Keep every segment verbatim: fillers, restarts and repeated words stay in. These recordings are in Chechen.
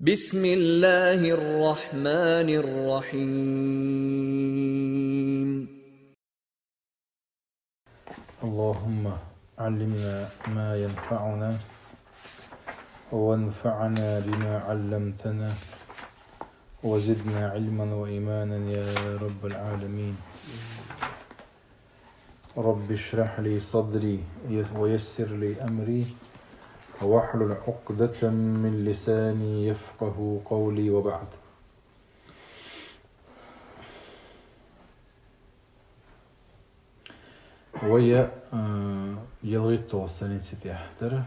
بسم الله الرحمن الرحيم. اللهم علمنا ما ينفعنا، وانفعنا بما علمتنا، وزدنا علما وإيمانا يا رب العالمين. رب اشرح لي صدري ويسر لي أمري واحلل عقدة من لساني يفقه قولي وبعد. Вай, э, ялхитталгӀа страница тӀехь дара.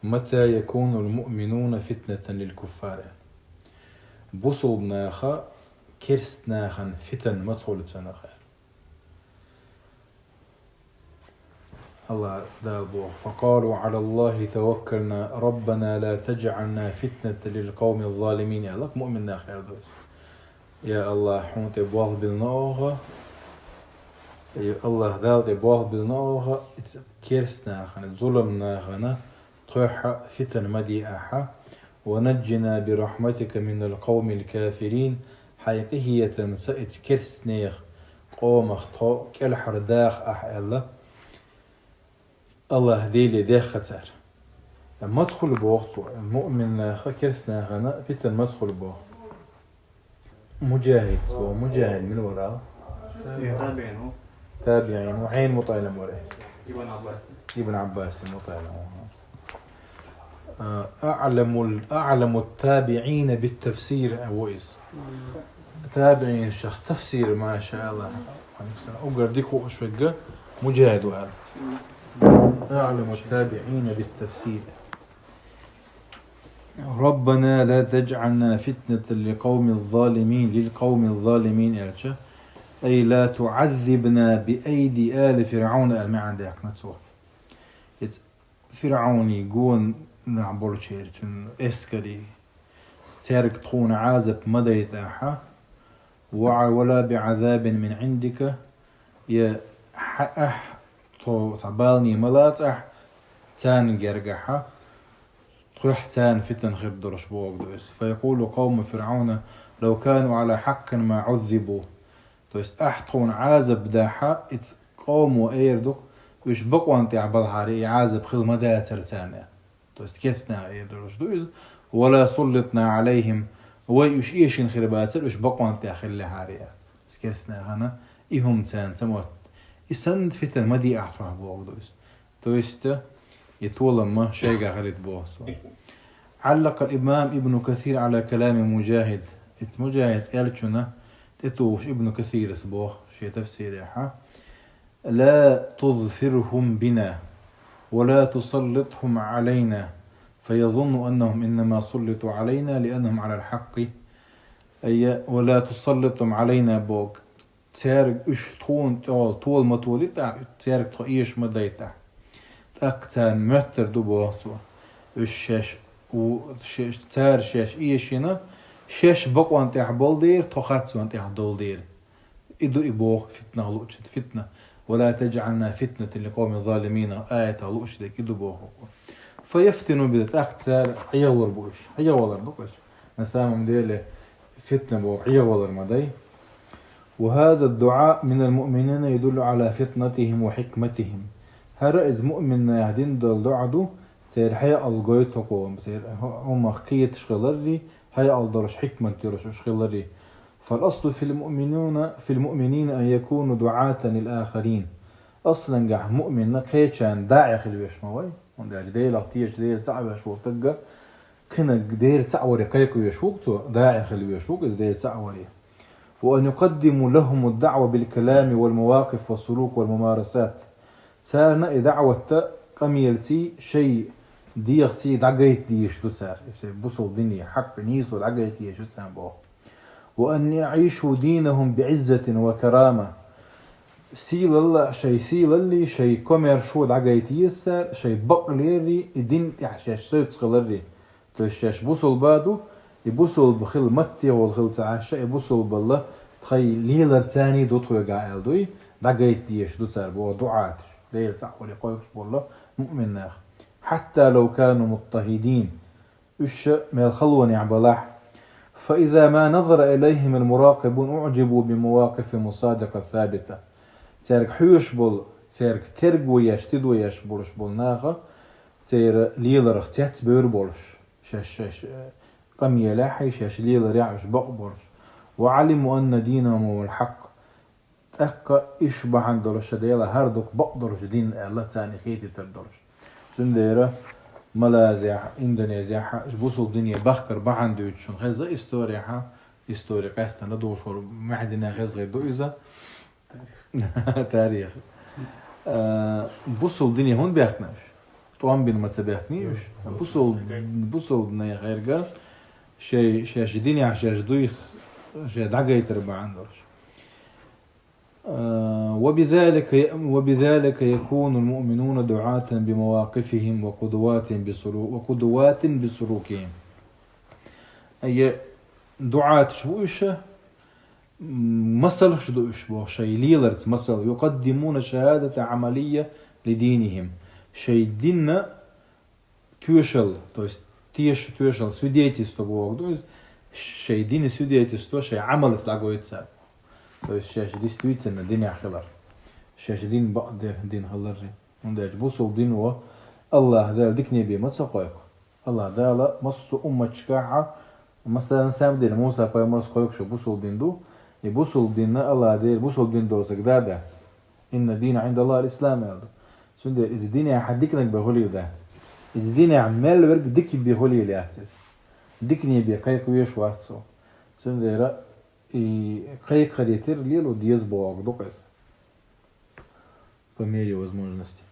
متى يكون المؤمنون فتنة للكفار؟ Бусалба наха керста нахана фитан маца хуьлу цунах аьлла. АллахӀ Дала боху: فقالوا على الله توكلنا ربنا لا تجعلنا فتنة للقوم الظالمين, аьлла муъмин наха, аьлла иза. Я АллахӀ, хьуна тӀе болх биллина оха, я АллахӀ Дала тӀе болх биллина оха, иза керста нахана, зулам нахана тхоьхьа фитан ма де ахьа. ونجنا برحمتك من القوم الكافرين, хьайн къинхетамца иза керста нехан къомах тхо кӀелхьардаха ахьа, аьлла. АллахӀ Деле дехха цара. Маца хуьлу боху цо, муъмин наха, керста нахана фитан маца хуьлу боху. Муджахид, цо, Муджахид мила вара? ТабиӀин ву. ТабиӀин ву, хьенан мутаӀалим вара? Ибн Ӏаббас. Ибн Ӏаббас мутаӀалим ву. А, أعلم، أعلم التابعين بالتفسير ву иза. ТабиӀинех тафсир, машааллахӀ, уггар дика хууш верг Муджахид ву аьлла. أعلم التابعين بالتفسير. ربنا لا تجعلنا فتنة للقوم الظالمين، للقوم الظالمين аьлча, أي لا تعذبنا بأيدي آل فرعون аьлла маьӀна даьккхина цо. Иза ФирӀавнан гонахь болчеран, цуьнан эскарийн, цаьрга тхуна Ӏазап ма дайта ахьа, وع-، ولا بعذاب من عندك, я хьа-, ахь тхо цхьа балане ма лаца ахь царна гергахьа, тхоьхь царна фитан хир долуш боху иза. فيقول قوم فرعون لو كانوا على حق ما عذبوا. То есть ахь тхуна Ӏазап дахьа, иза къомо эр ду-кх, уьш бакъонна тӀехь балахьара и Ӏазап хила ма дацара царна. То есть керста наха эр долуш ду иза. ولا سلطنا عليهم, вай уьш эшийна хир бацара, уьш бакъонна тӀехь хиллехьара. Керста нахана и хӀума царна ца мотту. И санна фитан ма де ахь тхоьхь боху иза. То есть и толам ма шайгахь хилийта боху цо. علق الإمام ابن كثير على كلام مجاهد. Иза Муджахид аьллачунна тӀетухуш Ибн Касирас боху шен тафсирехьа: لا تظفرهم بنا ولا تسلطهم علينا فيظن أنهم إنما سلطوا علينا لأنهم على الحق. Айя, ولا تسلطهم علينا боху. Цаьрга уьш тхуна тӀехула тола ма толийта ахь, цаьрга тхо эша ма дайта ахь. ТӀаккха царна моьттур ду боху цо. Уьш шаьш, у-, шаьш, цара шаьш эшийна, шаьш бакъонна тӀехь болу дера, тхо харцонна тӀехь долу дера. И ду и боху фитнах луучу, фитна. ولا تجعلنا فتنة للقوم الظالمين аятах луучу дерг и ду боху. فيفتنوا بذلك, тӀаккха цара Ӏехалур бу уьш. Ӏехавалар ду-кх уьш. На самом деле, фитна боху Ӏехавалар ма дай. وهذا الدعاء من المؤمنين يدل على فطنتهم وحكمتهم. ХӀара иза муъмин наха дина долу доӀа ду, церан хьекъал гойту хӀокхо, церан хӀу-, хӀумах кхеташ хиларрий, хьекъал долуш, хьикмат йолуш уьш хиларрий. فالأصل في المؤمنون، في المؤمنين أن يكونوا دعاة للآخرين. Аслангахь муъминна кхечарна даӀи хила веш ма вай. ХӀунда аьлча Делах тешаш, Дела цхьаъ веш волу стагга, кхинаг Дела цхьаъ варе кхайкхавеш ву-кх цо, даӀи хила веш ву-кх иза Дела цхьаъ варе. وأن يقدموا لهم الدعوة بالكلام والمواقف والسلوك والممارسات. Царна и даӀватта къамелаций, шайн дегӀаций дӀагайта дезаш ду цара, и шайн бусалба дине хьакъ нийсо дӀагайта дезаш ду царна боху. وأن يعيشوا دينهم بعزة وكرامة. Сийлалла, шайн сийлаллий, шайн комаьршо дӀагайта еза цара, шайн бакъ леррий, и дин тӀехь шаьш соьца хиларрий. То есть шаьш бусалба ду, и бусалба хила маттехула хила ца Ӏаш, и бусалбалла тхайн лелар царний ду тхоьгахь аьлла дуй, дӀагайта дезаш ду цара боху дуӀаташ, Дела цхьаъ варе кхойкхуш болу муъмин нах. حتى لو كانوا مضطهدين. Уьш мел халонехь балахь. فإذا ما نظر إليهم المراقبون أعجبوا بمواقفهم الصادقة الثابتة. Цаьрга хьоьжуш болу, цаьрга терго еш, тидо еш болуш болу наха, церан леларх цецбевр болуш, шаьш, шаьш, э, къамелехь а, шаьш леларехь а уьш бакъ болуш. وعلموا أن دينهم هو الحق. ТӀаккха уьш бахьана долуш ша Дела хӀара дукха бакъ долуш дин аьлла, царна хетийтар долуш. Цундела Малайзехь, Индонезехь, уьш бусулба дине бахкар бахьана дуьйцуш шуна хеза историяхь, истори къаьстина ладугӀуш волу маьӀдина хеза хир ду иза. Тарих. А, бусулба дине хӀунда баьхкина уьш? ТӀом бина ма ца баьхкиний уьш? Бусул-, бусулба динехь гергара шай, шаьш динехь шаьш дуьйх, шаьш дӀагайтар бахьана долуш. А, وبذلك، وبذلك يكون المؤمنون دعاة بمواقفهم وقدوات بسلو-، وقدوات بسلوكهم. Ай, дуӀаташ бу уьш, м, масалш ду уьш боху, шайн леларца масал. يقدمون شهادة عملية لدينهم. Шайн динна тоьшалла, то есть теша-, тоьшалла, свидетельство бохург ду иза, шайн динан свидетельство шайн Ӏамалца дӀагойту цара. То есть шаьш действительно динехь хилар. Шаьш дин бакъ де-, дин хилар. ХӀунда аьлча бусулба дино Аллаха Дала дикане бен ма ца кхойкху. Аллаха Дала массо а умматашкахь, масала, на самом деле, Муса пайхамарс кхойкхуш бусулба дин ду. И бусулба динна Аллаха Дела бусулба дин доцург да а дац. إن الدين عند الله الإسلام аьлла ду. Цундела иза динехь диканиг бен хуьлийла дац. Иза динехь мел верг дика бен хуьлийла яц иза. Дикане бен кхайкха везаш вац цо. Цундела и кхайкхаре тера лело деза бохург ду-кх иза. По мере возможности.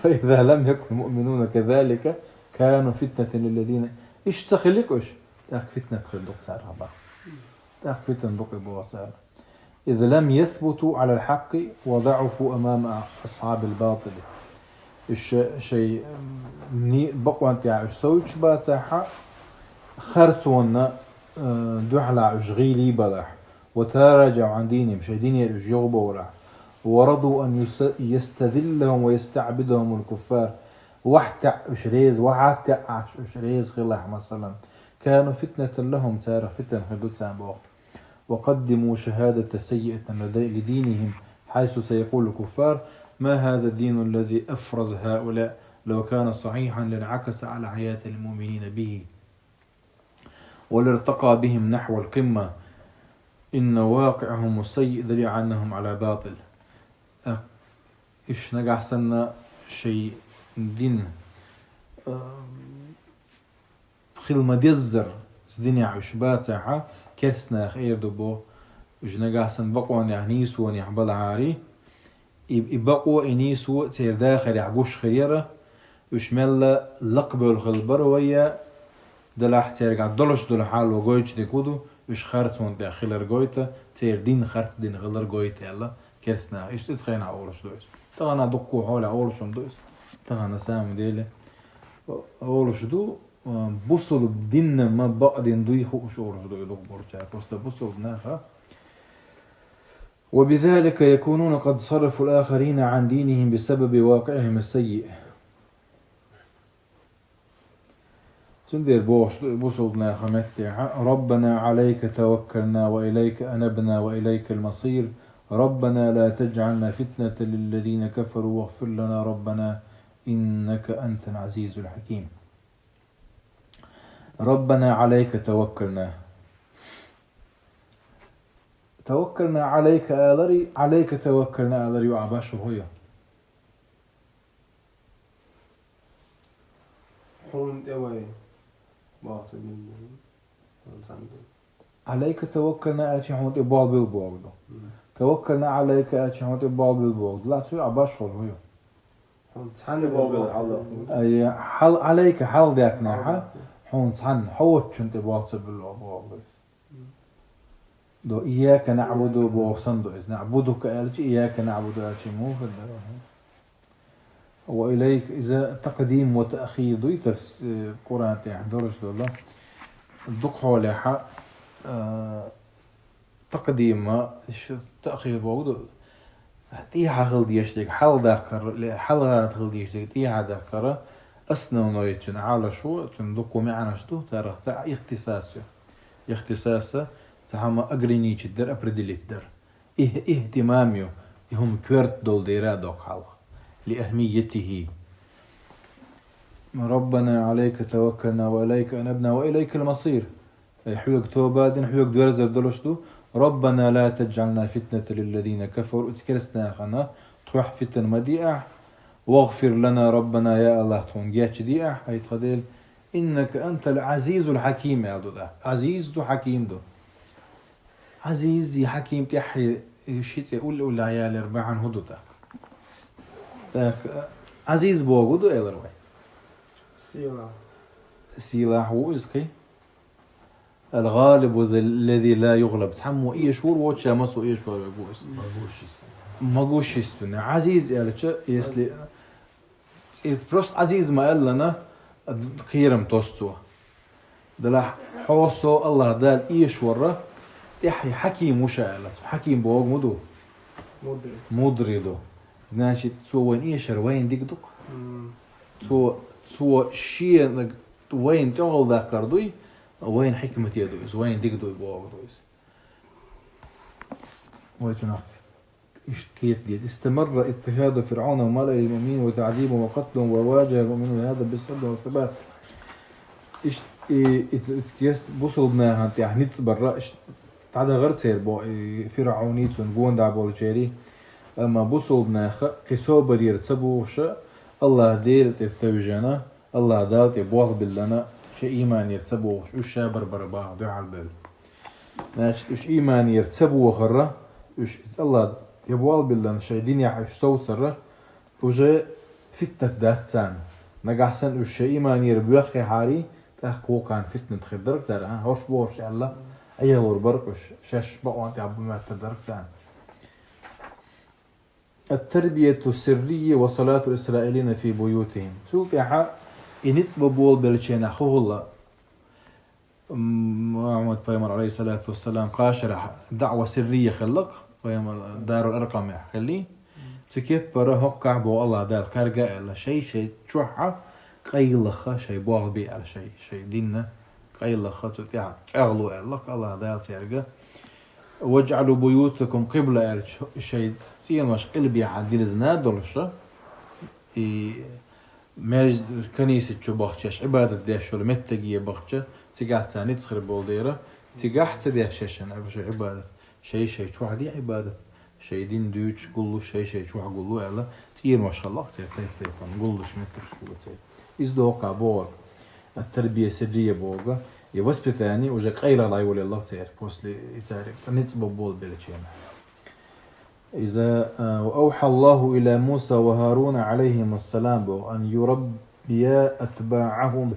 فإذا لم يكن المؤمنون كذلك كانوا فتنة للذين. Иштта ца хилийла уьш, тӀаккха фитнат хир ду-кх царах боху. ТӀаккха фитна ду-кх и боху царах. إذ لم يثبتوا على الحق وضعفوا أمام أصحاب الباطل. Уьш шайн, м, ни-, бакъонна тӀехь уьш совцуш бацахь, харцонна, э, дуьхьал уьш гӀийла балахь. وتراجعوا عن دينهم, шайн динера уьш юхабовлахь. ورضوا أن يس-، يستذلهم ويستعبدهم الكفار. ВахьтаьӀ уьш реза, вахьтаьӀаш уьш реза хилахь, масалан. كانوا فتنة لهم, царах фитна хир ду царна боху. وقدموا شهادة سيئة لدي-، لدينهم، حيث سيقول الكفار: ما هذا الدين الذي أفرز هؤلاء؟ لو كان صحيحا لانعكس على حياة المؤمنين به، ولارتقى بهم نحو القمة. إن واقعهم السيء دليل أنهم على باطل. Э, уьш нагахь санна шайн дин, э, хила ма-деззара динехь уьш бацахь, керста наха эр ду боху, уьш нагахь санна бакъонехь, нийсонехь балахьара, и, и бакъо, и нийсо церан дахарехь гуш хир яра, уьш мелла лакхабевлла хилла бара вай, делахь цаьргахь долуш долу хьало гойтуш дерг хӀун ду, уьш харцонна тӀехь хилар гойту, церан дин харц дин хилар гойту аьлла, керста наха. Иштта цу хенахь олуш ду иза. Тахана дуккха хьолехь олуш хӀума ду иза. Тахана самом деле олуш ду, а, бусулба динна ма бакъдина дуй хууш олуш ду и дукха болчара. Просто бусулба наха. وبذلك يكونون قد صرفوا الآخرين عن دينهم بسبب واقعهم السيء. Цундела бохуш ду бусулба наха меттехь: ربنا عليك توكلنا وإليك أنبنا وإليك المصير. ربنا لا تجعلنا فتنة للذين كفروا واغفر لنا ربنا إنك أنت العزيز الحكيم. ربنا عليك توكلنا. توكلنا عليك алари, عليك توكلنا алари юкъахь башхо хӀун ю? Хьуна тӀе вай боху ца билла. Хьуна цхьаьна ду. عليك توكلنا аьлча хьуна тӀе болх билла бохург ду. Мгм. توكلنا عليك аьлча хьуна тӀе болх билла бохург ду. Ла цу юкъахь башхо хӀун ю? Хьуна цхьаьна болх билла хьал. Ай, хьал, عليك хьал даьккхинехь, хьуна цхьаьна, хьо воцчунна тӀе болх ца билла бохург ду. До إياك نعبد боху санна ду иза. نعبدك аьлча, إياك نعبد аьлча муха дара? وإليك, иза تقديم وتأخير ду, и тафс-, э, Къуръан тӀехь долуш долу. Дукха хьолехь, э, تقديم, ш-, تأخير боху ду. ТӀехьа хила дезаш дерг хьалха даккхар, ле-, хьалха хила дезаш дерг тӀехьа даккхар, Основной цуьнан Ӏалашо, цуьнан дуккха маьӀнаш ду, царах цхьаъ ихтисас ю. Ихтисас — цхьа хӀума ограничить дар, определить дар. Их-, ихтимам ю, и хӀума коьрта долу дера а доккха хьалха. لأهميته. ربنا عليك توكلنا وإليك أنبنا وإليك المصير. Ай, хьоьга тоба дина, хьоьга доьрзар долуш ду. ربنا لا تجعلنا فتنة للذين كفروا. Оцу керстанашна тхох фитна ма де ахь. واغفر لنا ربنا, я АллахӀ, тхуна гечде ахь, ай тхан Дела. إنك أنت العزيز الحكيم, аьлла ду тӀаккха. Ӏазиз ду, хьаким ду. Ӏазиз, Хьаким тӀаьхье ши цӀе улле-уллехь ялар бахьана хӀун ду тӀаккха? ТӀаккха Ӏазиз бохург хӀун ду элира вай? Сийлахь. Сийлахь ву иза кхин? الغالب الذي لا يغلب. Цхьаммо эшавар, воча массо эшавар ву иза. Могущественный. Могущественный. Ӏазиз аьлча, если иза просто Ӏазиз ма аьллана, кхерам тосу цо. Делахь хьо, со, АллахӀ Дала эшаварра, тӀаьхье хьаким ву ша аьлла цо. Хьаким бохург хӀун ду? Мудрый. Мудрый ду. Значит, цо вайна эшар вайна дика ду-кх. М. Цо, цо шена вайна тӀехула даккхар дуй, вайна хьикмате ду иза, вайна дика дуй бохург ду иза. Вай цунах иштта кхета деза. استمر اضطهاد فرعون وملئه المؤمنين وتعذيبهم وقتلهم وواجه المؤمنون هذا بالصبر والثبات. Иштта и, и, и, и кес бусулба нахана тӀехь ницкъ барра, иштта дӀадахара церан бо-, и ФирӀауний, цунна гондӀа болчерий. Амма бусулба наха кхин собарера ца богӀуша, АллахӀ Дела тӀе тевжана, АллахӀ Дала тӀе болх биллана, шайн ийманера ца богӀуш, уьш ша барбара бахьа дуьхьал бевлла. Значит, уьш ийманера ца бохарра, уьш АллахӀ тӀе болх биллана, шайн динехь уьш совцарра, уже фитнат дац царна. Нагахь санна уьш шайн ийманера боьххехьарий, тӀаккха вукхарна фитнат хир дара цара, а, хӀорш бохуш аьлла, Ӏехалур бара уьш, шаьш бакъонан тӀехь бу моьттур дара царна. التربية السرية وصلاة الإسرائيليين في بيوتهم. Цул тӀаьхьа и ницкъ бан болабеллачарна хӀун хилла? М, Мухьаммад пайхамар, алейхиссалату вассалам, кхашарахь даӀва сиррия хилла-кх, пайхамар Дарул Аркъамехь хиллий. Цу кеппара хӀоккхахь боху АллахӀ Дала кхаьрга а аьлла, шай-шай чохь къайлаха шай болх бе аьлла, шай, шай динна къайлаха цу тӀехь чӀагӀло аьлла-кх АллахӀ Дала цаьрга. واجعلوا بيوتكم قبلة аьлча, шайн цӀенош къилбехьа дирзина долуша, и меж-, канисат чу бахча, шаьш Ӏибадат деш йолу меттиге бахча, цигахь царна ницкъ хир болу дера, цигахь ца деш шаьшшинна Ӏиб-, шайн Ӏибадат, шай-шай чохь де Ӏибадат, шайн дин дуьйцуш гуллуш, шай-шай чохь гуллу аьлла, цӀенош хилла-кх церан тайп-тайпана, гуллуш меттигаш хилла церан. Иза доккхахь бохург, ат-тарбия сиррия бохург, и воспитание уже къайлаха дӀайолаелла-кх церан, после и церан ницкъ бан болабеллачарна. Иза, а, وأوحى الله إلى موسى وهارون عليهما السلام أن يربيا أتباعهم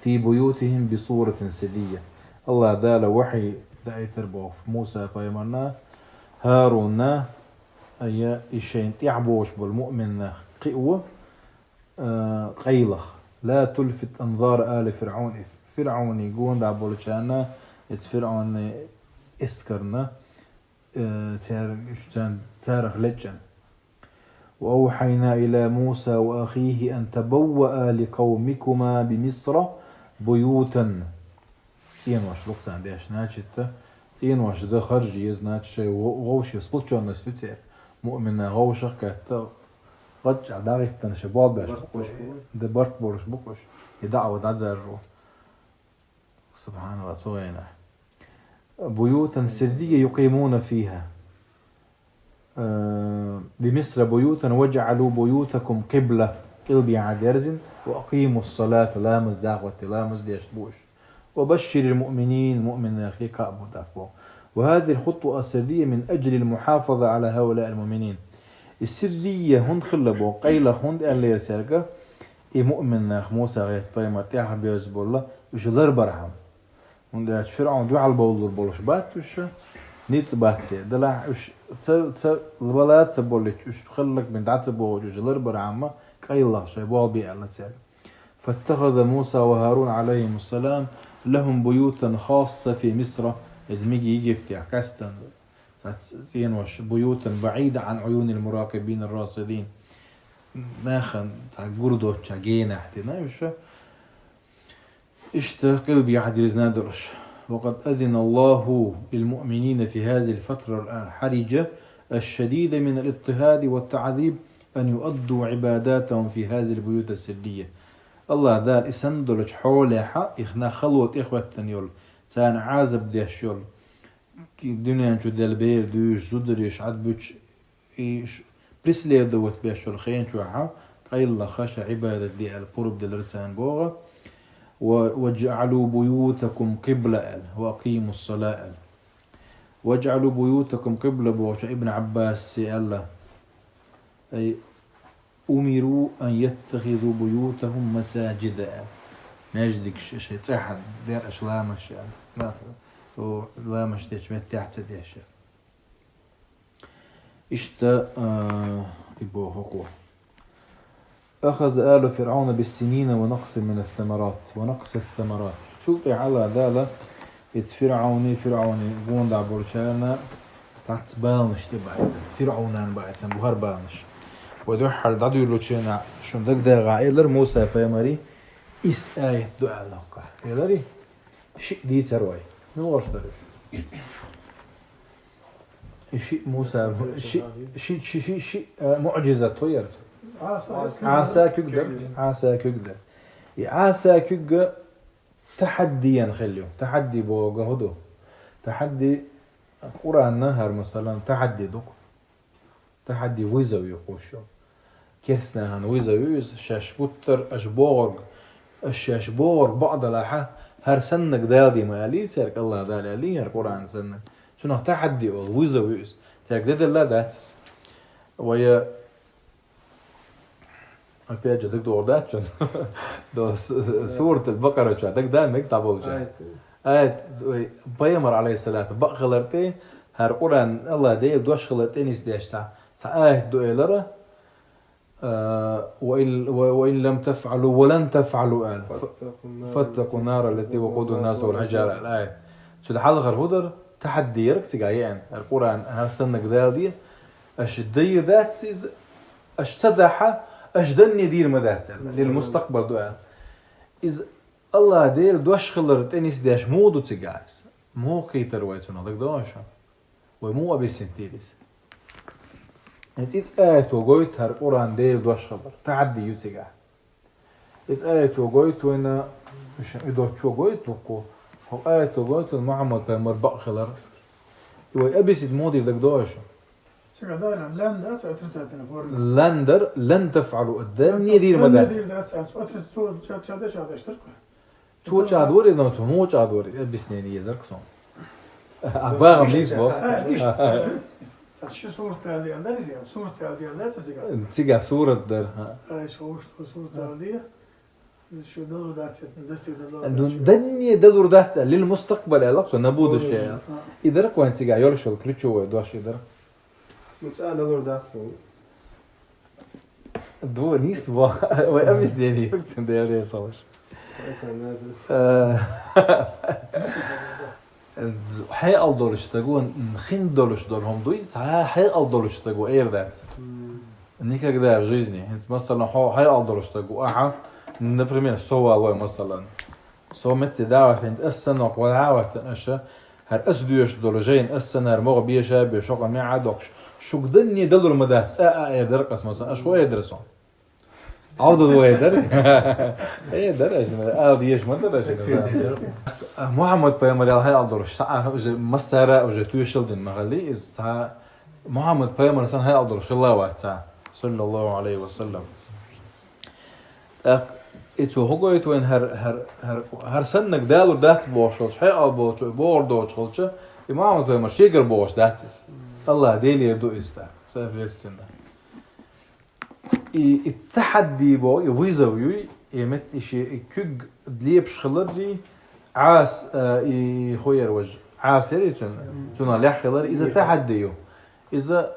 في بيوتهم بصورة سرية. АллахӀ Дала вахьий даийтира боху Муса пайхамарна, ХӀарунна, ая, и шайна тӀехь бохуш болу муъминнах кхио, а, къайлаха. لا تلفت أنظار آل فرعون. ФирӀауний гондӀа болчарна, эца ФирӀауний эскарна, э, цар-, царах лечкъина. وأوحينا إلى موسى وأخيه أن تبوأ لقومكما بمصر بيوتا. ЦӀенош лук царна деш, значит, цӀенош дан харжа еза, значит, шайн во-, вовше сплочённость ю церан. Муъмина вовшах кхетта, гӀаччӀа дӀагӀиттина шайн болх беш бу-кх уьш. Де барт болуш бу-кх уьш. И даӀва дӀадаржо. СубхьаналлахӀ, цу гӀайна. بيوتا سرية يقيمون فيها. Э, بمصر بيوتا واجعلوا بيوتكم قبلة, къилбехьа дерзина, وأقيموا الصلاة, ламаз дакъоттий, ламаз деш бу уьш. وبشر المؤمنين, муъминнахе кхаъ бу тӀаккха боху. وهذه الخطوة السرية من أجل المحافظة على هؤلاء المؤمنين. И сиррия хӀунда хилла боху, къайлаха хӀунда аьллера цаьрга, и муъминнах Муса гӀерта пайхамар тӀаьхьа бевза болла, уьш ларбархьама. ХӀунда аьлча ФирӀавн дуьхьал бовлур болуш бац уьш, ницкъ бац церан. Делахь уьш ца, ца, вала ца боллича, уьш хилларг бен дӀа ца бохучу уьш ларбархьама, къайлаха шайн болх бе аьлла цаьрга. فاتخذ موسى وهارون عليهم السلام لهم بيوتا خاصة في مصر. Иза миги Египтехь кастан цхьацца цӀенош, بيوتا بعيدة عن عيون المراقبين الراصدين. нахана цхьа гур доцуча генахь дина уьш. Иштта къилбехьа дирзина долуш. وقد أذن الله للمؤمنين في هذه الفترة الحرجة الشديدة من الاضطهاد والتعذيب أن يؤدوا عباداتهم في هذه البيوت السرية. Аллах Дала и санна долчу хьолехьа, их нах хало тӀехӀоьттина йолу, царна Ӏазап деш йолу, дуьнен чу делла бер дуьйш, зударий Ӏадбуьтуш, и ш-, преследовать беш йолу хен чохьа, къайлаха ша Ӏибадат де аьлла, пурба делира царна боху. Ва, «واجعلوا بيوتكم قبلة» аьлла, «وأقيموا الصلاة» аьлла. «واجعلوا بيوتكم قبلة» бохучу Ибн Ӏаббасе аьлла, ай, «أمروا أن يتخذوا بيوتهم مساجد» аьлла. Маьждигаш шайн цӀахь дера аша ламаш аьлла. Нах, о, ламаш дечу меттехь ца деш аьлла. Иштта, а, и боху хӀокхо. «أخذ آل فرعون بالسنين ونقص من الثمرات، ونقص الثمرات». Цул тӀаьхьа Аллах Дала иза ФирӀауни, ФирӀауни гонах болчарна цхьацца баланаш тӀе баийтина. ФирӀаунан баийтина бу хӀара баланаш. Вай дуьххьара дӀадуьйлучу хенахь шуна дагадогӀу элира Муса пайхамаре, исс аят ду аьлла хӀокху. Элира? Шиъ дийцира вай. Муьлхарш дара уьш? И шиъ Муса, шиъ, шиъ, шиъ, шиъ, шиъ, а, муӀжизат хӀу яра? Ӏаса куьг дара. Ӏаса куьг дара. И Ӏаса куьг тахьаддиян хилла ю. Тахьадди боху хӀу ду? Тахьадди Къуръанна хӀара, масалан, тахьадди ду-кх. Тахьадди вызов ю кхуш ю. Керстанахана вызов ю иза, шаьш гуттар аша бохург, аша шаьш бохург бакъдалахьа, хӀара саннаг Дала де ма аьллий цаьрга, Аллах Дала аьллий хӀара Къуръан саннаг. Цунах тахьадди олу, вызов ю иза. Цаьрга де делла дац иза. Вая, опять же, дагадогӀур дац шуна. До с-, с-, суратал Бакъара чохь дагадаа мега цхьаболча. Аят, ой, пайхамар, алейхиссалату, бакъ хилар тӀе, хӀара Къуръан Аллах Делан дош хилар тӀе нисдеш цхьа, цхьа аят ду элира, а, «وإن، و، وإن لم تفعلوا ولن تفعلوا» аьлла. «فاتقوا النار فاتقوا النار التي وقودها الناس والحجارة» аьлла аят. Цу хьалхара хӀу дара? Тахьадди яра-кх цигахь еана. ХӀара Къуръан, хӀара саннаг Дала де, аша дайр дац иза, аша ца дахьа, аша данне дийр ма дац аьлла. Лил мустакъбал ду аьлла. Иза Аллах Делан дош хилар тӀе нисдеш муха ду цигахь иза? Муха кхийтар вай цунах, дагадогӀу шуна? Вай муха объяснить дийр иза? Иза, иза аято гойту хӀара Къуръан Делан дош хилар. Тахьадди ю цигахь. Иза аято гойту вайна, и доцчо гойту-кх, хӀокху аято гойту Мухьаммад пайхамар бакъ хилар. И вай объяснить муха дийр, дагадогӀу шуна? Цигахь дара, лан дац, отрицательная форма. Лан дара, «لن تفعلوا», данне дийр ма дац. Данне дийр дац, отрицательная, ша, ша, ша, ша, ша, ша, ша, ша, ша, Цо чӀагӀдора, но цо муха чӀагӀдора, объяснение езарг сон. А, багӀам нийса бо. А, иштта. Цхьа ши сурат аьлла дела дара иза, сурат аьлла дела дара цхьа цигахь? Цигахь сурат дара, хӀа. Ай, шо уьш тхо сурат аьлла де, шо далур дац, дастий далур дац. Ну, данне далур дац, лил мустакъбал аьлла, цо на будущее. Ой, хӀа. И дара-кх вайн цигахь йолуш йолу ключевой дош и дара. Ну, цӀа далур дац боху. Ду, нийса бо. Вай объяснение юкъ цуьнан дерриг а солуш. Вай сан назар. Э, хьекъал долуш стаг ву, хин долуш долу хӀума дуй, цхьа хьекъал долуш стаг ву эр дац. М. Никогда в жизни. ХӀинца, масалан, хьо хьекъал долуш стаг ву, ахьа, например, со валой, масалан. Со метте дӀа а ваьхна, аса санна ваьхна, аша, хӀара аса доьшуш долу жайна, аса санна хӀара могӀа беша а беш, хӀокху меӀа а доккхуш, шуьга данне далур ма дац, цӀа а эр дара-кх аса, масалан, аша хӀун эр дара со? Ӏовдал ву эр дара? Эр дара аша, ала дезаш ма дара аша. Мухьаммад пайхамарел хьекъал долуш, схьа а уже массара а уже тоьшалла дина ма хиллий иза, цхьа Мухьаммад пайхамар санна хьекъал долуш хилла вац цхьа, саллаллаху Ӏалайхи ва саллам. ТӀаккха и цо хӀун гойту вайна хӀара, хӀара, хӀара, хӀара саннаг далур дац бохуш хилча, хьекъал болчу, бохур доцуш хилча, и Мухьаммад пайхамар шегара бохуш дац иза. Аллах Делера ду иза тӀаккха, соответственно. И, и тахьадди боху, и вызов юй, и метта и шен и куьг лепаш хиларрий, Ӏаса, а, и хӀу яра важа, Ӏаса яра и цуьнан, цунах лехь хилар, иза тахьадди ю. Иза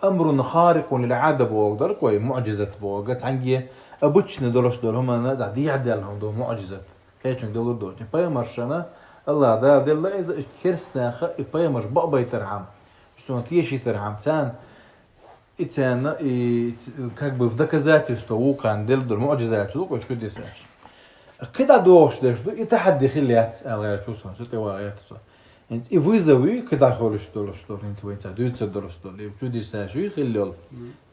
амрун харикъун лил Ӏада бохург дара-кх вай, муӀжизат бохург. Цхьаьнгге обычно долуш долу хӀуманна дӀа дехьадаьлла хӀума ду муӀжизат. Кхечуьнга далур доцу. Пайхамаршна Аллах Дала делла иза, и керстанаха и пайхамарш бакъбайтархьама, цунах тешийтархьама, царна И царна, и ц-, как бы в доказательство вукхарна делла долу муъжизаташ ду, кху чудесаш. КхидӀа догӀуш деш ду, и тахьадди хилла яц, аьлла гӀерташ ву со, цу тӀе ван гӀерташ ву со. ХӀинца и вызов ю, кхидӀа хуьлуш долуш долу, хӀинца вайца дуьйцур долуш долу, и чудесаш ю хилла йолу,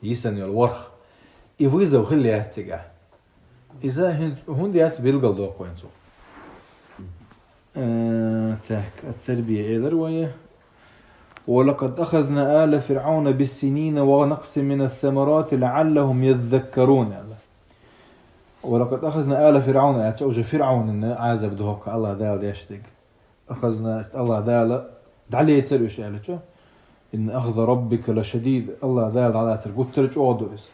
йисина йолу ворхӀ. И вызов хилла яц цигахь. Иза хӀин-, хӀунда яц билгал доккху вайн цо. Э, так, ат-Тарбия элира вай. «ولقد أخذنا آل فرعون بالسنين ونقص من الثمرات لعلهم يذكرون», аьлла. «ولقد أخذنا آل فرعون», аьлча, уже ФирӀавнана Ӏазап дохку Аллах Дала деш дерг. «أخذنا», Аллах Дала дӀалецира уьш аьлча. «إن أخذ ربك لشديد», Аллах Дала дӀалацар гуттар а чӀогӀа ду иза.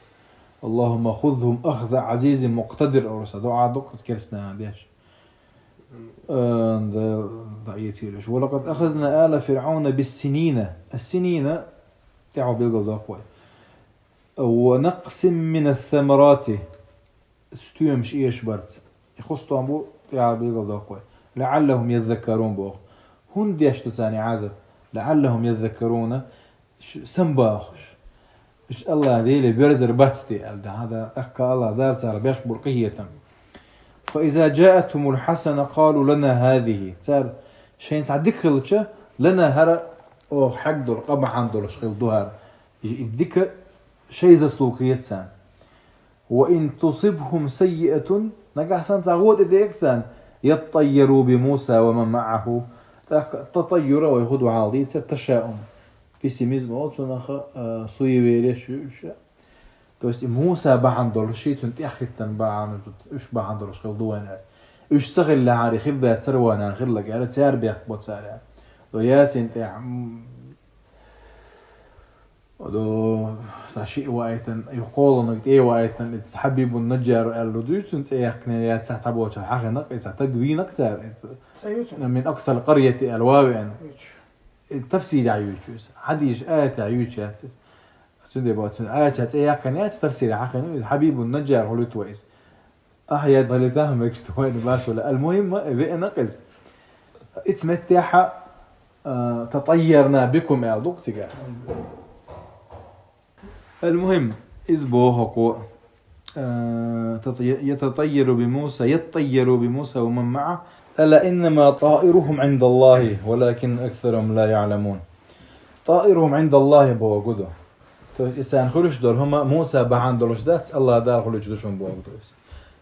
«اللهم خذهم أخذ عزيز مقتدر», орса дуӀа дукха керстанна деш. Э, да, да, ецийла уьш. «ولقد أخذنا آل فرعون بالسنين». Ас-синина, тӀаьхьа билгал доккху вай. «ونقص من الثمرات». Стоьмаш эшабарца. И хӀун стом бу, тӀаьхьа билгал доккху вай. «لعلهم يذكرون» боху. ХӀунда деш ду царна Ӏазап? «لعلهم يذكرون». Ш-, самбахуш. Ш-, Аллах Деле берзар бац те аьлла, да, хьада, тӀаккха Аллах Дала цара беш бура къинхетам. «فإذا جاءتهم الحسنة قالوا لنا هذه». Цара шайна цхьа дика хилча, «لنا», хӀара оха хьегна долу, къа бахьана долуш хилла ду хӀара. И, и дика шайн заслуга хета царна. «وإن تصبهم سيئة», нагахь санна цхьа гӀо тӀедеъча царна, «يطيروا بموسى ومن معه». ТӀаккха татайюра вай хӀун ду хьалха дийцар, ташаум. Пессимизм олу цунах, а, суеверие ю уьш. То есть и Муса бахьана долуш, ший цунна тӀехӀиттина бахьана, уьш бахьана долуш хилла ду вайн аьлла. Уьш ца хиллехьара, хир дацара вайн аьлла, хилларг аьлла, цара бехк бо цара аьлла. До Ясин тӀехь, м, До, сан шиъ ваийтина, и кхоланиг тӀе ваийтина, иза Хьабибун Наджар аьлла дуьйцу, цӀе яьккхина яц цхьаболчара хьахийнарг, иза стаг вийнарг цара. ЦӀе ю цуьнан? «من أقصى القرية» аьлла, вавеана. Вуьйцу. И тафсирехь юьйцу иза. Хьадийша аятехь юьйцу яц иза. Цундела боху, цуьнан аятехь цӀе яьккхина яц, тафсирехь хьахийна, иза Хьабибун Наджар хӀун луьту вай иза. Ахьа яд валитахьа мегаш ду вайна бацула. Ал-мухӀим, веана иза. Ица меттехьа, а, «تطيرنا بكم» аьлла ду-кх цигахь. Ал-мухӀим, иза боху-кх, а, тат-, я-, «يتطير بموسى، يطير بموسى ومن معه، ألا إنما طائرهم عند الله، ولكن أكثرهم لا يعلمون». «طائرهم عند الله» боху ду. То есть, и царна хуьлуш долу хӀума Муса бахьана долуш дац, Аллах Дала хуьлуьйтуш ду шуна боху ду иза.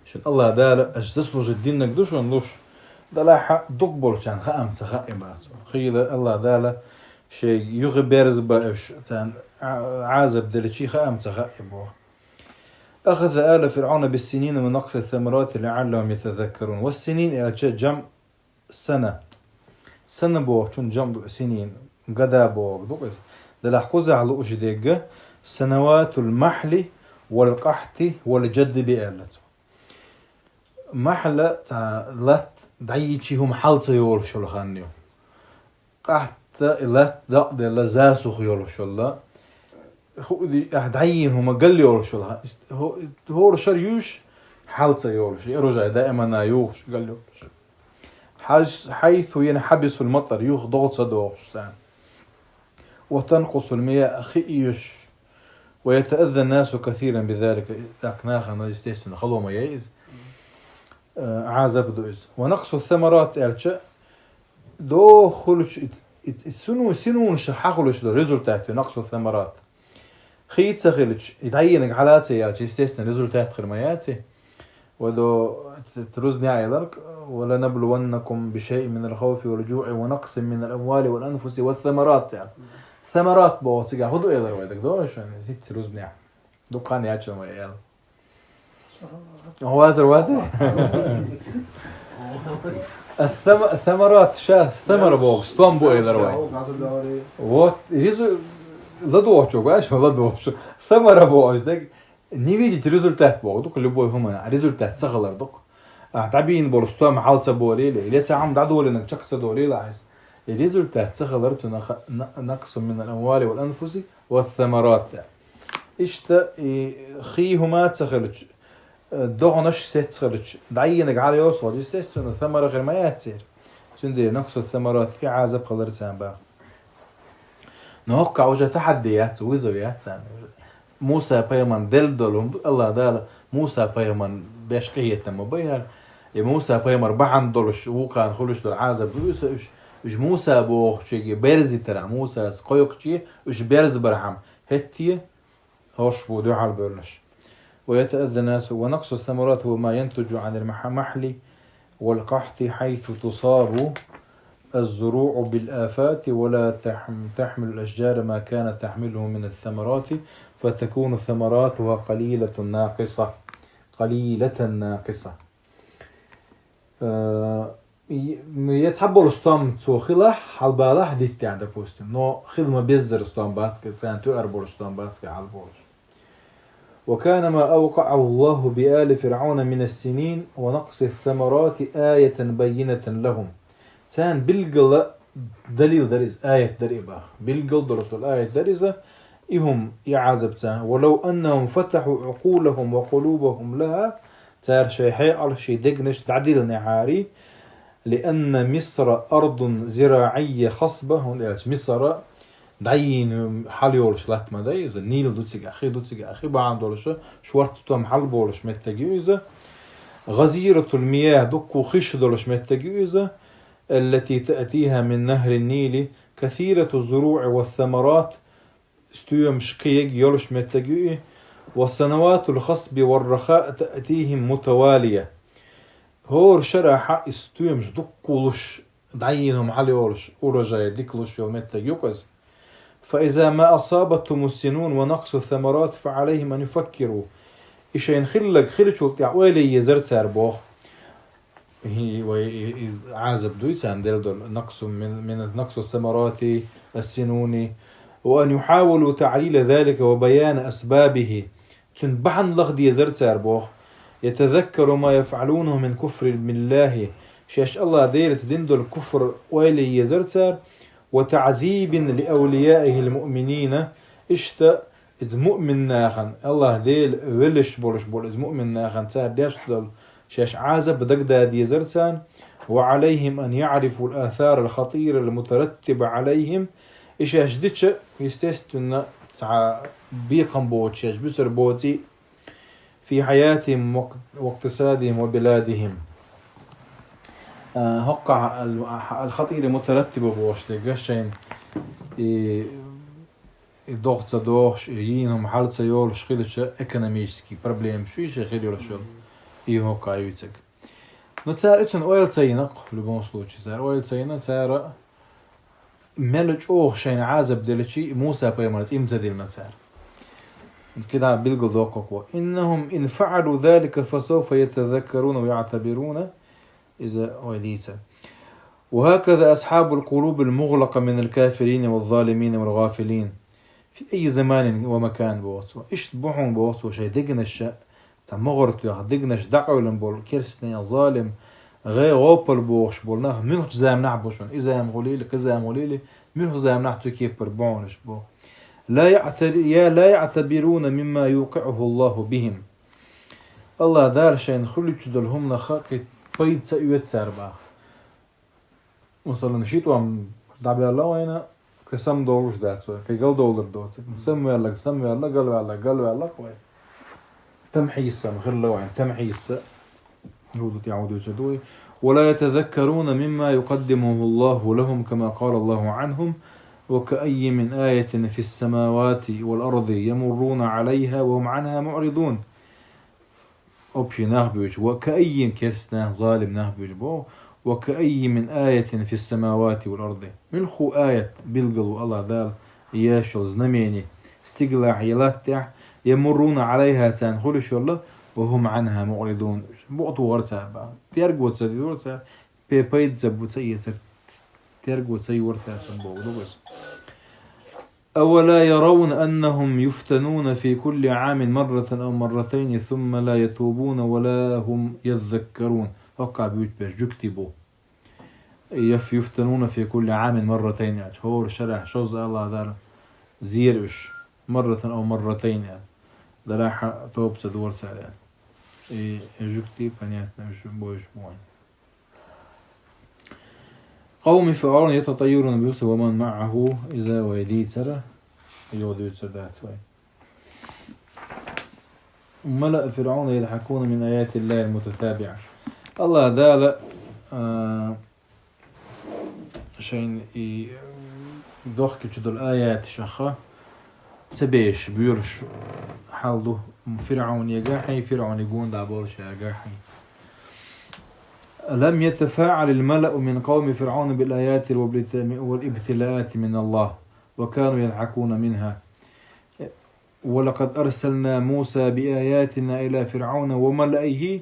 Шуна Аллах Дала аша заслужить диннарг ду шуна луш. Делахь а дукха болчарна хаам ца хаьа бац. Хийла Аллах Дала шайга юха берза бан уьш, царна Ӏа-, Ӏазап делчий хаам ца хаьа боху. «أخذ آل فرعون بالسنين ونقص الثمرات لعلهم يتذكرون». «والسنين» аьлча, джамъ сана. Сана бохучун джамъ ду синин, гада боху ду иза. Делахь кхузахь лууш дерг «سنوات المحل والقحط والجدب» аьлла цо. Махьла цхьа латта дӀайийчий хӀума хьал ца йолуш йолу хан ю. Къахьта и латта дакъаделла, засуха йолуш йолла. Ху-, ди-, ахь дӀайийна хӀума гал йолуш йолу хан. ХӀо-, хӀора шар юьйш, хьал ца йолуш. И урожай даимана юхуш, гал йолуш. Хьайс-, хьайсу янхьабисул матар, юха догӀа ца догӀуш царна. Ва танкъусул мияъ, хи юьйш. Ва ятаазза насу касиран бизалика, тӀаккха нахана, естественно, хало ма яй иза. Э, Ӏазап ду иза. Ва накъсу самарат аьлча, дохулуш, и, и, и суну-, синуна ша хьахулуш ду результат ю накъсу самарат. Хи ца хилча, и дӀайенаг хьала ца яьлча, естественно, результат хир ма яци. Ва до, ц-, ц-, рузбан аьлларг: «ولنبلونكم بشيء من الخوف والجوع ونقص من الأموال والأنفس والثمرات», аьлла. Самарат боху цигахь хӀун ду элар вай, дагадогӀий шуна? ХӀинца рузбан. Дукха хан яьлча вай аьлла. Вацар, вацар. Ас-сама-, самарат ша, самара боху, стом бу элар вай. Вот, иза ладогӀучу, гаш, ладогӀучу. Самара боху, дагадогӀий? Не видеть результат боху, дукха любой хӀуманна результат ца хилар дукха. Ахь дӀабийна болу стом хьал ца болийла, или цхьа хӀума дӀадолийнарг чекх ца долийла ахь иза. И результат ца хилар цунах на-, накъсу минал амвали вал анфуси вас самарат. Иштта и хи хӀума ца хилча, э, догӀанаш сецца хилча, дӀайенаг хьала йолуш хилча, естественно, самара хир ма яц церан. Цундела накъсу самарат и Ӏазап хилар царна боху. Но хӀокху уже тахьадди яц, вызов яц царна. Муса пайхамарна делла долу хӀума ду, Аллах Дала Муса пайхамарна беш къахетам ма байхьара. И Муса пайхамар бахьана долуш, вукхарна хуьлуш долу Ӏазап ду иза, уьш, уьш Муса бохучуьнга берзийтархьама, Мусас кхойкхучу уьш берзабархьама, хӀетте хӀорш бу дуьхьал бевллаш. ويتأذى الناس، ونقص الثمرات هو ما ينتج عن المحل والقحط، حيث تصاب الزروع بالآفات ولا تحم-، تحمل الأشجار ما كانت تحمله من الثمرات، فتكون ثمراتها قليلة ناقصة، قليلة ناقصة. Э, и-, я цхьаболу стом цо хилахь, хьалабалахь диттехь, допустим, но хила ма-беззара стом бац, царна тоьар болуш стом бац, хьалаболуш. وكان ما أوقعه الله بآل فرعون من السنين ونقص الثمرات آية بينة لهم. Царна билггала далил дара иза, аят дара и баха. Билггал долуш долу аят дара иза, и хӀума, и Ӏазап царна. ولو أنهم فتحوا عقولهم وقلوبهم لها, цара шайн хьекъал, шайн дегнаш дӀадиллинехьара, لأن مصر أرض زراعية خصبة, хӀунда аьлча Мисар дӀайийна хьал йолуш латта ма дай иза, Нил ду цигахь, хи ду цигахь, хи бахьана долуш, шорта стом хьалаболуш меттиг ю иза. غزيرة المياه, дуккха хиш долуш меттиг ю иза. التي تأتيها من نهر النيل كثيرة الزروع والثمرات, стоьмаш, кхин ерг йолуш меттиг ю и. وسنوات الخصب والرخاء تأتيهم متوالية. ХӀора шарахь и стоьмаш дуккха луш, дӀайийна хӀума хьал йолуш, урожай дика луш йолу меттиг ю-кх иза. فإذا ما أصابتهم السنون ونقص الثمرات فعليهم أن يفكروا. И шайна хилларг хиллачул тӀаьхьа ойла е езара цара боху. И, вай, и, и Ӏазап дуй царна делла долу. نقص من، من نقص الثمرات السنون. وأن يحاولوا تعليل ذلك وبيان أسبابه. Цуьнан бахьана лаха дезара цара боху. يتذكروا ما يفعلونه من كفر بالله. Шаьш Аллах Делаца дина долу куфр ойла е езара цара. وتعذيب لأوليائه المؤمنين. Иштта иза муъмин нахана, Аллах Дела веллаш болуш болу иза муъмин нахана цара деш долу шаьш Ӏазап дагада дезара царна. وعليهم أن يعرفوا الآثار الخطيرة المترتبة عليهم. И шаьш дича, естественно, цхьа бекхам боцу шаьш буьсур боций في حياتهم واق-، واقتصادهم وبلادهم. А, хӀоккхахь ал-, الخطيرة المترتبة бохуш дерг шайн и, и догӀа ца дохуш, и йийна хӀума хьал ца йолуш хилча, экономический проблемаш ю шайн хир йолуш йолу. И хӀоккхахь юьйцург. Но цара оцунна ойла ца йина-кх, в любом случае. Цара ойла ца йина, цара мел чӀогӀа шайна Ӏазап делчий, Муса пайхамарца иман ца диллина цара. КхидӀа билгал доккхуш ву. إنهم إن فعلوا ذلك فسوف يتذكرون ويعتبرون. Иза вай дийцар. وهكذا أصحاب القلوب المغلقة من الكافرين والظالمين والغافلين في أي زمان ومكان, боху цо. Иштта бу хьуна, боху цо, шайн дегнаш, цхьа могӀар тоьхна, дегнаш дӀакъевлина болу керстанех, залим, гӀе-, гӀопал бохуш болу нах муьлхачу заманахь бу шуна. И зама хуьлийла, кхин зама хуьлийла, муьлхачу заманахь цу кепара бу хьуна уьш, боху. لا يعتب-، يا لا يعتبرون مما يوقعه الله بهم. Аллах Дала шайна хуьлуьйтуш долу хӀуманах кхин пайда ца оьцу цара, боху. Масалан, ши тӀом дӀабаьлла вайна, кхин самадовлуш дац вай, кхин галдовлар доцург. Самаваьлларг самаваьлла, галваьлларг галваьлла-кх вай. Тамхьийса ма хилла вайна, тамхьийса. ХӀуду тӀехь хӀуду ца дуй. ولا يتذكرون مما يقدمه الله لهم كما قال الله عنهم: وكأي من آية في السماوات والأرض يمرون عليها وهم عنها معرضون. Общий нах буьйцу, وكأي, керста нах, залим нах буьйцу боху, وكأي من آية في السماوات والأرض. Муьлхха аят, билгало Аллах Дала еш йолу знамени, стигалахь я латтехь, يمرون عليها, царна хуьлуш йолу, وهم عنها معرضون. Букъ тухур цара, боху. Терго ца дора цара, пе-, пайда ца бу, ца эцар. Терго ца йора цара, цунна боху ду иза. أولا يرون أنهم يفتنون في كل عام مرة أو مرتين ثم لا يتوبون ولا هم يذكرون. ХӀоккхахь буьйцу берш жуьгтий бу. يف-، يفتنون في كل عام مرتين аьлча, хӀора шарахь шозза Аллах Дала зийра уьш. مرة أو مرتين аьлла. Делахь тоба ца дора цара аьлла. И, и жуьгтий, понятно, уьш буьйцуш бу вайн. قوم فرعون يتطيرون بموسى ومن معه, иза вай дийцар, йо дуьйцур дац вай. ملأ فرعون يضحكون من آيات الله المتتابعة. АллахӀ Дала, а, шайн и дохкачу долу аяташха ца беш, боьраш хьал ду ФирӀавнегахьий, ФирӀавне гонда болчаьргахьий. لم يتفاعل الملأ من قوم فرعون بالآيات والابتلاءات من الله، وكانوا يضحكون منها. ولقد أرسلنا موسى بآياتنا إلى فرعون وملئه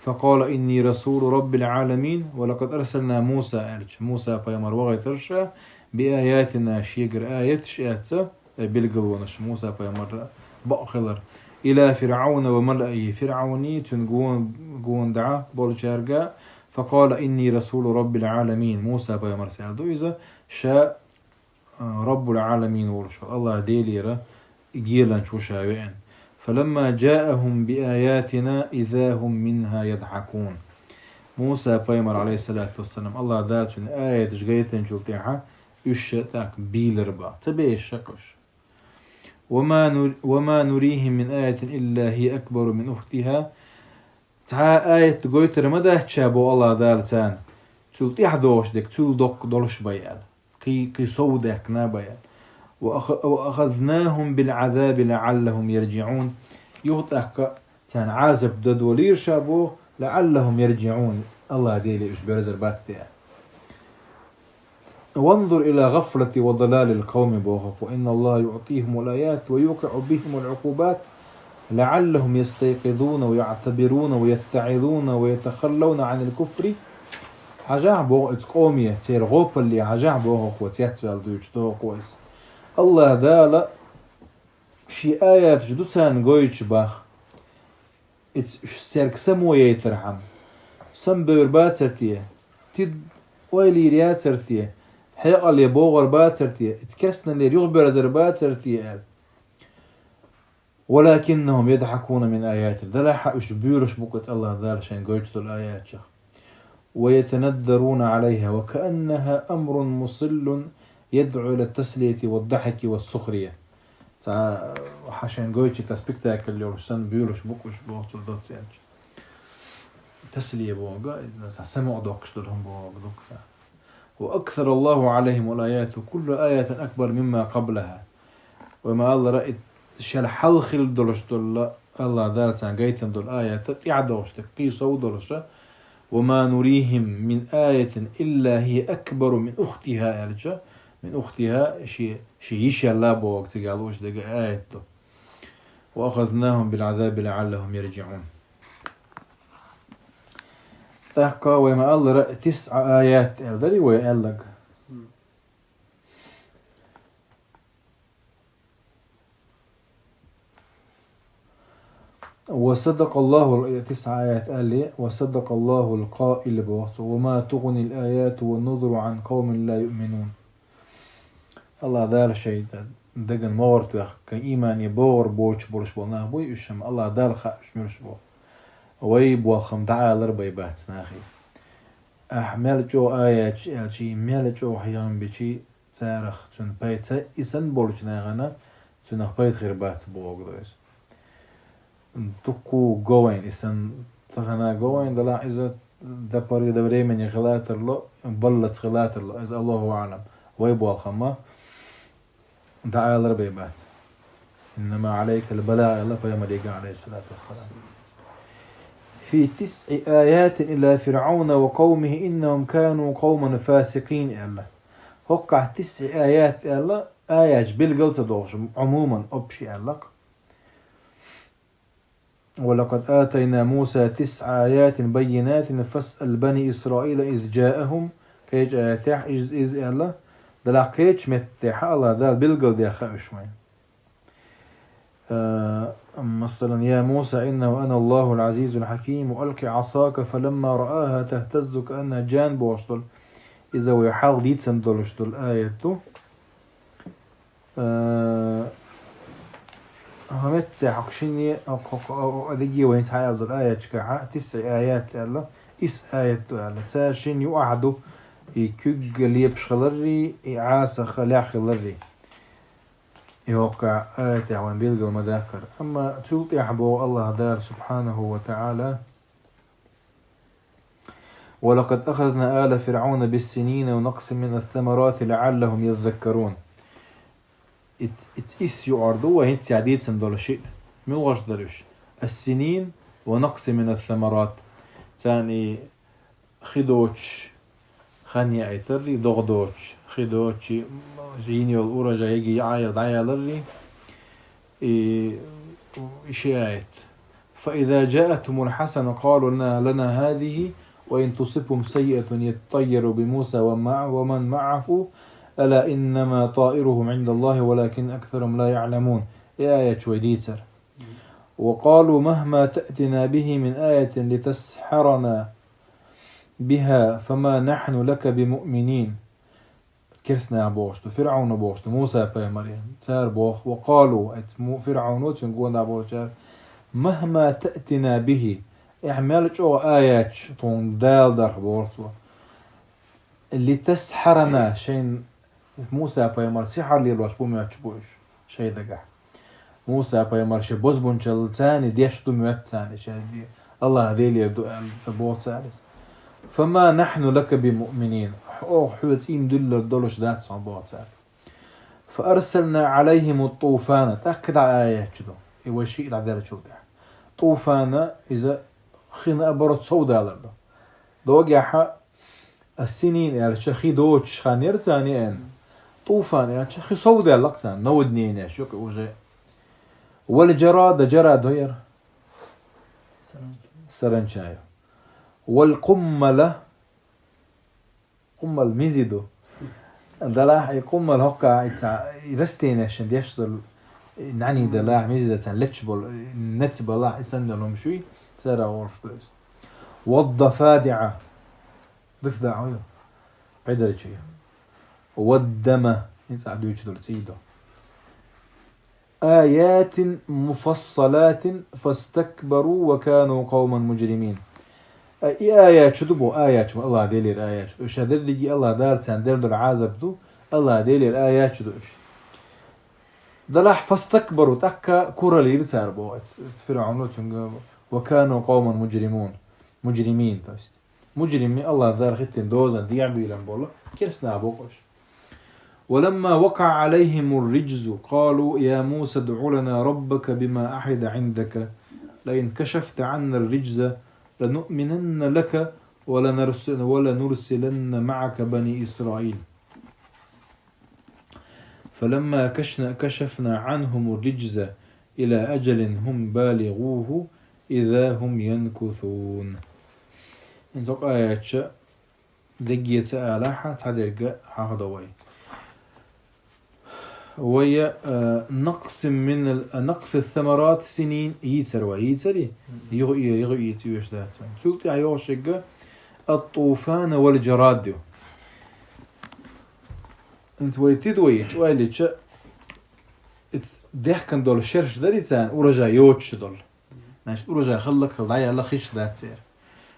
فقال إني رسول رب العالمين. ولقد أرسلنا موسى, аьлча, Муса пайхамар вахийтира ша, بآياتنا, шегара аяташ эцца, э, билгалонаш Муса пайхамар бакъ хилар, إلى فرعون وملئه, ФирӀавне, цуьнан гон-, гондахьа болчаьрга, فقال إني رسول رب العالمين. Муса пайхамарс аьлла ду иза, ша а, Раббул Ӏаламин волуш волу АллахӀ Делера геланча ву ша веана. فلما جاءهم بآياتنا إذا هم منها يضحكون. Муса пайхамар, Ӏалайхиссалату вассалам, АллахӀ Дала цунна аяташ гайтинчул тӀаьхьа уьш ша тӀаккха бийлар бах. Ца беш шаккхуш. وما نر-, وما نريهم من آية إلا هي أكبر من أختها. Цхьа а аят гойтур ма дац ша, боху АллахӀ Дала царна, цул тӀаьхьа догӀуш дерг, цул доккха долуш бай аьлла. Кхин, кхин сов даьккхина бай аьлла. وأخ-, وأخذناهم بالعذاب لعلهم يرجعون. Юха тӀаккха царна Ӏазап дан долийра ша, боху, لعلهم يرجعون. АллахӀ Деле уьш берзар бац те аьлла. وانظر إلى غفلة وضلال القوم, боху, وإن الله يعطيهم الآيات ويوقع بهم العقوبات لعلهم يستيقظون ويعتبرون ويتعظون ويتخلون عن الكفر. Хьажахь, боху, оцу къоме, церан гӀопалле хьажахь, боху, цецваьлла дуьйцуш доху иза. АллахӀ Дала шен аяташ ду царна гойтуш бах. Иза уьш цаьрга самаяйтархьама, самабевр бацар те, тида ойла йийр яцар те, хьекъале богӀур бацар те, иза керстаналлера юхаберзар бацар те аьлла. ولكنهم يضحكون من آياتنا. Делахь а уьш боьраш бу-кх иза АллахӀ Дала шайна гойтуш долу аятех. ويتندرون عليها وكأنها أمر مسل يدعو إلى التسلية والضحك والسخرية. Цхьа хьан шайна гойтуш цхьа спектакль йолуш санна, боьраш бу-кх уьш, боху цо доцца аьлча. Таслия боху, иза цхьа самукъадоккхуш долу хӀума боху дуккха. وأكثر الله عليهم الآيات، كل آية أكبر مما قبلها. Вай ма-аллара, и шел хьалха хилла долуш долу, АллахӀ Дала царна гайтина долу аят тӀаьхьа догӀуш дерг кхин сов долуш, وما نريهم من آية إلا هي أكبر من أختها аьлча, من أختها, ши, ши йиш яьлла боху цига лууш дерг аят ду. وأخذناهم بالعذاب لعلهم يرجعون. ТӀаккха вай ма-аллара, تسع آيات аьлла дарий вай аьлларг? وصدق الله, تسع آيات аьлла, وصدق الله القائل боху цо, وما تغني الآيات والنذر عن قوم لا يؤمنون. АллахӀ Дала шайна дагана могӀар тоьхна, кхин иймане богӀур боцуш болуш болу нах буй уьш, амма АллахӀ Далла хаьа уьш муьлш бу. Вай болх-м дӀаалар бай бац нахе. Ахь мел чӀогӀа аяташ аьлчий, мел чӀогӀа хьехам бичий, царах цуьнан пайда, и санна болчу нахана цуьнах пайда хир бац боху иза. Дуккха го вайна, и санна тахана го вайна, делахь иза до поры до времени хила тарло, баллаца хила тарло, иза Аллаху аӀлам. Вай болх-м дӀаалар бай бац. إنما عليك البلاغ аьлла пайхамаре, Ӏалайхиссалату вассалам. في تسع آيات إلى فرعون وقومه إنهم كانوا قوما فاسقين аьлла. ХӀокхахь تسع آيات аьлла, аяташ билгал ца дохуш, Ӏумуман, общий аьлла-кх. ولقد آتينا موسى تسع آيات بينات فاسأل بني إسرائيل إذ جاءهم. Кхечу аятехь иза, иза аьлла, делахь кхечу меттехь АллахӀ Дала билгалдаьхна уьш вайна. Э, масалан: يا موسى إنما أنا الله العزيز الحكيم وألق عصاك فلما رآها تهتز كأنها جان бохуш долу, иза вай хьалха дийцина долуш долу аят ду. Э, хӀокху меттехь, хӀокху шинне, хӀокху, хӀокху, хӀокху, хӀокху дерриге вайна цхьа аьлла долу аяташкахь, تسع آيات аьлла, исс аят ду аьлла. Цара шина юкъахь ду и куьг лепаш хиларрий, и Ӏаса лаьхна хиларрий. И хӀокху аятехь вайн билгал ма даьккхира. Амма цул тӀаьхьа боху Аллаха Дала субхьанаху ва таӀала: «ولقد أخذنا آل فرعون بالسنين ونقص من الثمرات لعلهم يذكرون». Ит-, ит-, ис юкъара ду вай хӀинца дийцина долу шиъ. Муьлхарш дара уьш? «السنين ونقص من الثمرات». Царна и хи доцуш хан яийтаррий, догӀа доцуш, хи доцуш, йина йолу урожай йига яӀаяла дӀаяларрий, и, и ши аят. «فإذا جاءتهم الحسنة قالوا لنا، لنا هذه، وإن تصبهم سيئة يطيروا بموسى ومع-، ومن معه، ألا إنما طائرهم عند الله ولكن أكثرهم لا يعلمون». И аят вай дийцира. «وقالوا مهما تأتنا به من آية لتسحرنا بها فما نحن لك بمؤمنين». Керстанаха бохуш ду, ФирӀавна бохуш ду, Муса-пайхамаре. Цара боху, «وقالوا», эц Му-, ФирӀавно, цуьнан гонах болчара: «مهما تأتنا به», ахь мел чӀогӀа аяташ тхуна даларх, боху цо. «لتسحرنا», шайна Муса-пайхамар сихьар лелош бу моьттуш бу уьш шайн дагахь. Муса-пайхамар шен бозбунчалла царна деш ду моьтту царна, шайн де-, Аллаха Делера ду аьлла, ца боху цара иза. «فما نحن لك بمؤمنين», оха хьоьца ийман дуьллур долуш дац хьо, боху цара. «فأرسلنا عليهم الطوفان», тӀаккха дӀа аяташ ду, и вай шиъ дӀаделлачул тӀаьхьа. Тууфана иза хин а баро сов далар ду. Догехьа ас-синин аьлча, хи доцуш хан яра царна еана. Тууфан аьлча, хи сов даьлла-кх царна, наводненеш ю-кх уже. «والجراد», джарад хӀун яра? Саранча. Саранча ю. «والقمل», къуммал мизи ду. Далахь и къуммал хӀокху и ца, и растенешна деш долу, и нӀаьний далахь, мизи дан царна леташ болу, и нец балахь, и санна долу хӀума шуй, цара гӀорш ду иза. «والضفادع». Диф даӀу ю. Ӏедарчий. «والدم». ХӀинца а дуьйцу долу цӀий ду. «آيات مفصلات فاستكبروا وكانوا قوما مجرمين». А, и аяташ ду бо, аяташ бо, Аллаха Делера аяташ ду. Уьш дерриге Аллаха Дала царна дер долу Ӏазап ду, Аллаха Делера аяташ ду уьш. Далахь «فاستكبروا», тӀаккха куралийра цара бо, эц, эц ФирӀавно цуьнга, «وكانوا قوما مجرمون», مجرمين, то есть. Мужримийн Аллаха Дала хӀиттина дозан дехьабийлина болу керстанаха бу-кх уьш. «ولما وقع عليهم الرجز قالوا يا موسى ادع لنا ربك بما عهد عندك لئن كشفت عنا الرجز لنؤمنن لك ولنرس-، ولنرسلن معك بني إسرائيل». «فلما كشنا-، كشفنا عنهم الرجز إلى أجل هم بالغوه إذا هم ينكثون». ХӀинца хӀокху аятча дегге ца алахьа, цхьадерг хьахадо вай. Вай, а, «نقص من ال-، نقص الثمرات سنين» йийцар вай, йийцарий? Юха, юха йийца йоьш дац вайн. Цул тӀаьхьа йогӀуш ерг «الطوفان والجراد» ю. ХӀинца вай тида вай, чӀойлича, иц дехкан долу шерш дарий царна урожай йоцуш долу. Значит, урожай хиллакхила дӀаяьлла хиш дац церан.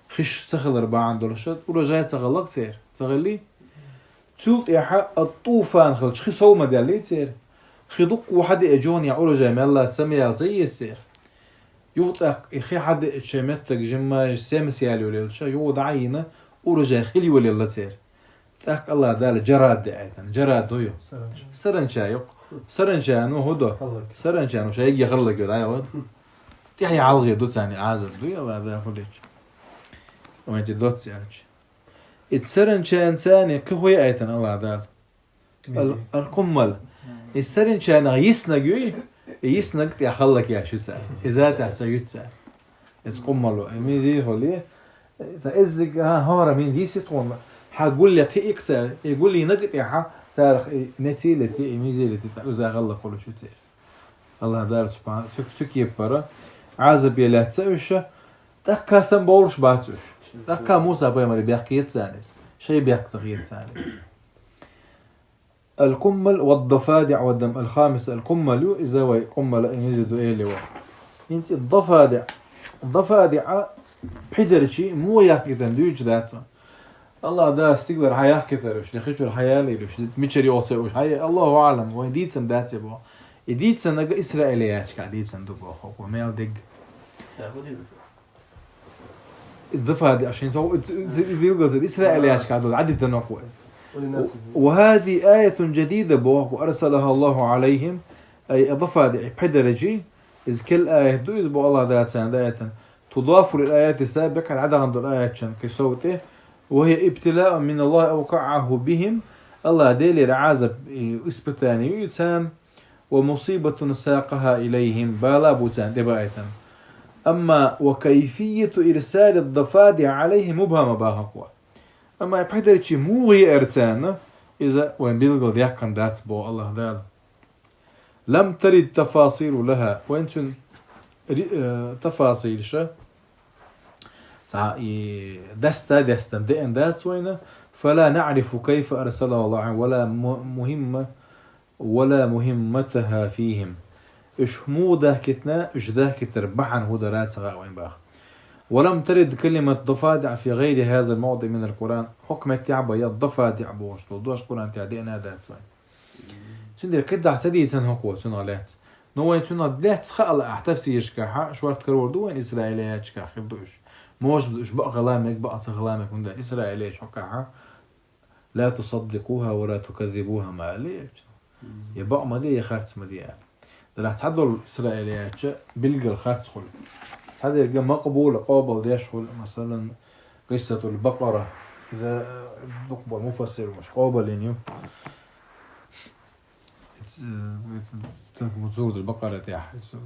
Хиш ца хилар бахьана долуш, урожай ца хиллакх церан. Ца хилли? Цул тӀаьхьа а тӀуфан хилча, хи сов ма даьллий церан. Хи дуккха хьадеа жонехь урожай мелла самаяла ца еза церан. Юха тӀаккха и хи хьадеача меттиг жимма сема сел йолаелча, юха дӀа а йина, урожай хила йолаелла церан. ТӀаккха Аллах Дала джарад де айтана. Джарад ду ю? Саранча. Саранча ю-кх. Саранча ну хӀу ду? Хьаллаг. Саранча ну шайга хьаллаг ю, да, вот. ТӀехьа хьалхе ду царна Ӏазап ду, Аллах Дала хӀу дечу. Вайн ти доцци аьлча. И саранча царна кхин хӀу айтана Аллах Дала? Мизи. Ал-, ал-къуммал. И саранча нах йиснаг юй, и йиснаг тӀе хьаллаг яш ю царна. И затах ца ю царна. Иза къуммало, и мизи хӀули, ца иззиг, а, хӀора мин йиси тхуна. Хьан гулле кхиикх ца, и гуллинаг тӀехьа, царах и нецилети, и мизилети, тӀа уза гӀалла кхулуш ю церан. Аллах Дала цу па-, цу, цу кепара Ӏазап елаьцца уьш, тӀаккха сам бовлуш бац уьш. ТӀаккха Муса пайхамаре бехк хета царна иза. Шай бехк ца хета царна иза. Ал-къуммал ва дафадиъ ва дам. Ал-хамис ал-къуммал ю, иза вай къуммала и мизи ду эли вай. ХӀинца и дафадиъ. Дафадиъа пхьидарчий муха яккхийтан дуьйцуш дац вай. Аллах Дала стигалара хьан яккхийтар уьш, я хи чуьра хьан ялийр уьш, мичара йоцу уьш, хьан, Аллаху аълам, вайн дийцан дац и бо. И дийцинарг Исраиле яьчкахь дийцина ду боху, хӀокхо мел дерг. Дафади, шен цо, и, и, и билгалца Исраиле яьчкахь долу Ӏадитано кхо иза. وهذه آية جديدة боху, أرسلها الله عليهم, أي الضفادع, пхьедарчий, иза керла аят ду, иза боху Аллах Дала царна даийтина. تضاف للآيات السابقة, дӀадахана долу аятчун кхин сов тӀе, وهي ابتلاء من الله أوقعه بهم, Аллах Делера Ӏазап, и, испытание ю и царна, ومصيبة ساقها إليهم, бала бу царна тӀебаийтина. أما وكيفية إرسال الضفادع عليهم مبهمة боху хӀокхо. Амма и пхьедарчий муха еара царна, иза вайн билгал дехкан дац боху Аллах Дала. لم ترد تفاصيل لها, вайн цуьнан ри-, э, тафасилша, цхьа и даста дестан деана дац вайна, فلا نعرف كيف أرسلها الله عليهم ولا م-, مهمة ولا مهمتها فيهم. Уьш муха дахкитина, уьш дахкитар бахьана хӀун дара ца хаьа вайн боху. ولم ترد كلمة ضفادع في غير هذا الموضع من القرآن. ХӀокху меттехь а бан я дафади бохуш долу дош Къуръан тӀехь деана а дац вайн. Цундела кхидӀа ца дийцина хӀокхо цунах лаьцна. Но вайн цунах лаьцна хаа лаахь тафсирашкахь, шортта карор ду вайн Исраиле яьчкахь хир ду уьш. Может быть, уьш бакъ хила мега, бакъ ца хила мега, хӀунда Исраиле яьчкахь لا تصدقوها ولا تكذبوها ма аьлла. Я бакъ ма де, я харц ма де аьлла. Делахь цхьадолу Исраиле яьча билггал харц хуьлу. Цхьадерг макъбула къобал деш хуьлу, масалан, къиссатул Бакъара. Иза, э, дукха бо муфассираш къобал йина ю. Иза, э, так, Суратул Бакъара тӀехь. Иза,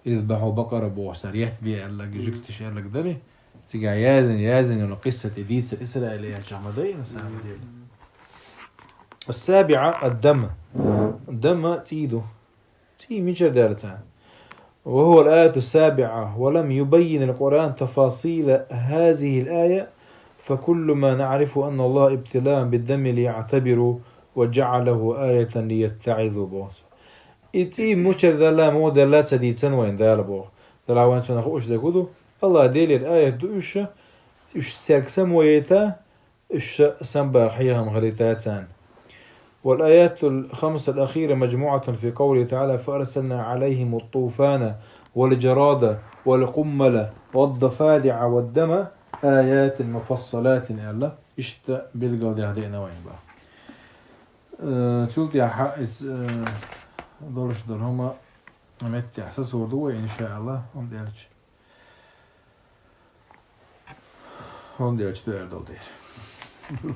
«اذبحوا بقرة» бохуш цара, етт бе аьлларг, жуьгташ аьлларг дара. Цигахь яздина, яздина йолу къиссат и дийцар Исраиле яьччахь ма дайна, на самом деле. السابعة الدم. Дама цӀий ду. ЦӀий мичара даьлла царна? وهو الآية السابعة، ولم يبين القرآن تفاصيل هذه الآية، فكل ما نعرفه أن الله ابتلاهم بالدم ليعتبروا وجعله آية ليتعظوا боху. И цӀий мичара даьлла, муха даьлла ца дийцина вайн Дала боху. Дала вайн цунах хууш дерг хӀун ду? Аллах Делера аят ду уьш, уьш цаьрга само яйта, уьш самабаха хьехам хилийта царна. والآيات الخمس الأخيرة مجموعة في قوله تعالى: «فأرسلنا عليهم الطوفان والجراد والقمل والضفادع والدم آيات مفصلات», аьлла, иштта билгалдаьхна деана вайн боху. Э, цул тӀаьхьа иза, э, долуш долу хӀума меттехь сацор ду вай, иншааллах, хӀунда аьлча. ХӀунда аьлча дуьхьал долу дера.